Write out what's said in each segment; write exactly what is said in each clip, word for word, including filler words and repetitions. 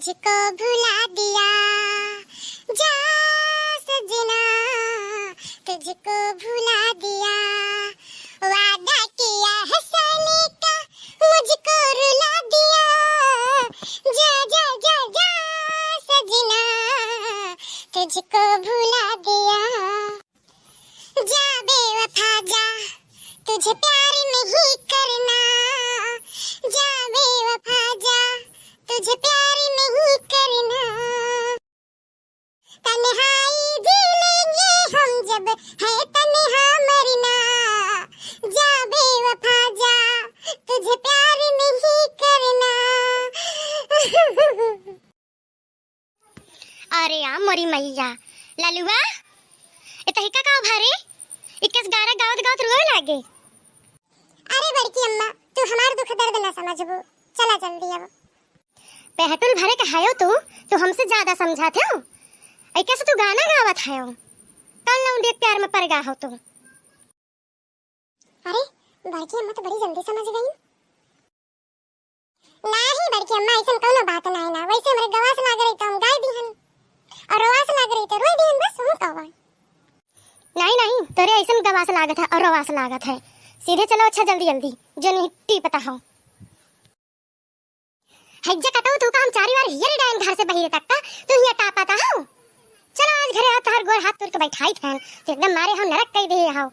तुझको भुला दिया, जा सजना, तुझको भुला दिया, वादा किया है सोने का, मुझको रुला दिया, जा, जा, जा, जा सजना, तुझको भुला दिया। जा बेवफा जा, तुझे प्यार नहीं करना। जा बेवफा जा, तुझे प्यार नहीं करना। तन्हाई जी लेंगे हम जब, है तन्हा मरना। जा बेवफा जा, तुझे प्यार नहीं करना। अरे या मोरी मैया, ललुआ, ए तहिका का भरे? इकस गाना गावत गावत रोए लागे। अरे बड़की अम्मा, तू हमार दुख दर्द ना समझबू, चला जल्दी अब। पेहटुल भरे का हयो तू, तू हमसे ज्यादा समझात हो। इकस तू गाना गावत हयो, कौन लौंडिया के प्यार में पड़ गा हो तू? अरे, बड़की अम्मा तो बड़ी जल्दी समझ गई। नाही बड़की अम्मा, ऐसन कौनो बात नाही ना। वैसे हमरे गवास लाग रही तो हम गाय दिहन, और रोवास लाग रही तो रोई दिहन, बस हम कहो। नाही, नाही, तोरे ऐसन गवास लागत है और रोवास लागत है। सीधे चलो, अच्छा, जल्दी, जल्दी, जो नहीं टी पता हो। हैजा कटऊ, तू का हम चारी बार हियर डाइन घर से बहिरे तक का, तू हिया टापता हो? चलो आज घरे आओ, तोहर गोर हाथ तोड़ के बैठाई थन, तू एकदम मारे हम नरक कई दे हो।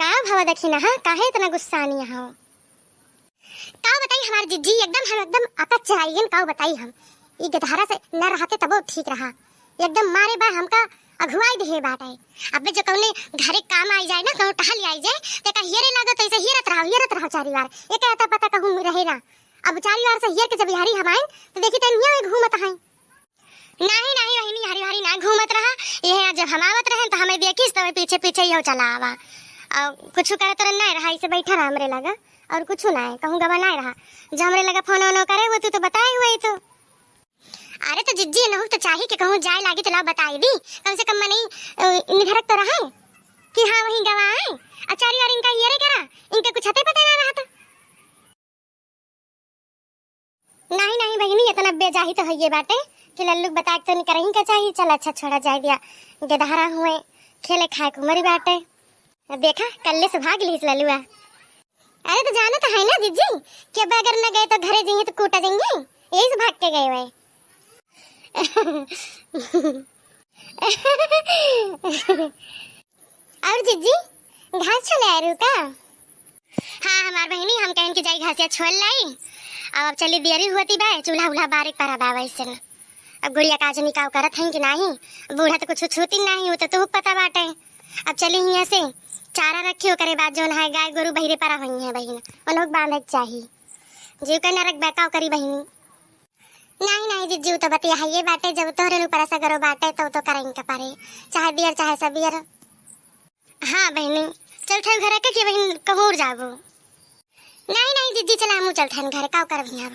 का भवा दखिनहा, काहे इतना गुस्सानी हो? का बताई हमार जिज्जी, एकदम हम एकदम अकच चढ़ाइयन, का बताई हम। ई गदहरा से न रहते तबो ठीक रहा, एकदम मारे बा हमका अघुआई दिहे बाटे। अबे जो कौने घरे काम आई जाए ना, कहूँ टहल आई जाए, ते का हियरे लागत, ऐसे हियरत रहो, हियरत रहो चारी बार। एक अता पता कहूँ रहे ना। अब चारी बार से हियर के जब यहरी हम आइन, तो देखी तन हिया घूमत हैं। नाही, नाही बहिनी, हरी हरी ना घूमत रहा। ये जब हम आवत रहे तो हमें देखिस तो पीछे पीछे ही चला आवा। और कुछ करत रह ना रहा, इसे बैठा रहा हमरे लगा, और कुछ ना है, कहूँ गवा ना रहा। जो हमरे लगा फोन वोन करे वो तू तो बताए हुए ही तो। अरे तो जिज्जी, नहु तो चाही कि कहूँ जाए लागी तो ला बताई दी, कम से कम मने, अ, निर्धरक तो रहे कि हाँ वहीं गवा आए। और चारी बार इनका हियरे करा, इनके कुछ हते पता ना रहा था। नाही, नाही बहिनी, इतना बेजाही तो हइये बाटे कि लल्लू के बताए के तो निकरही का चाही। चल अच्छा छोड़ा जाए दिया, गदहरा हुए, खेले खाए के उमर बाटे। अब देखा, कल्ले से भाग लीस ललुआ। अरे तो जाना तो है ना जिज्जी कि अब अगर न गए तो घरे जाइए तो कूटा जाइए, यही से भाग के गए हुए। और जिज्जी, घास छोले आए रहू का? हाँ, हमार बहिनी, हम कहन कि जाई घासिया छोल लाई। अब, अब चली देरी होती बा, चूल्हा उल्हा बारे के परा बा वैसे न। अब गुड़िया का जनी काव करत हैं कि नाही, बूढ़ा तो कुछ छूती नाही, वो तो तुहक पता बाटे। अब चली हियाँ से चारा रखी, ओकरे बाद जौन है गाय गोरू बहिरे परा हुई हैं बहिन, उन लोग बांधे के चाही। जीव का नरक बा, काव करी बहिनी। नाही, नाही जिज्जी, उ तो बतिया हइये बाटे, जब तोहरे ऊपर सगरो बाटे, तब तो करें के परे, चाहे दियर, चाहे सबियर। हाँ बहिनी, चल थे घर के कि बहिन कहूँ और जाबो? नाही, नाही जिज्जी, चला हमू चल थे घर, काव करब हियाँ।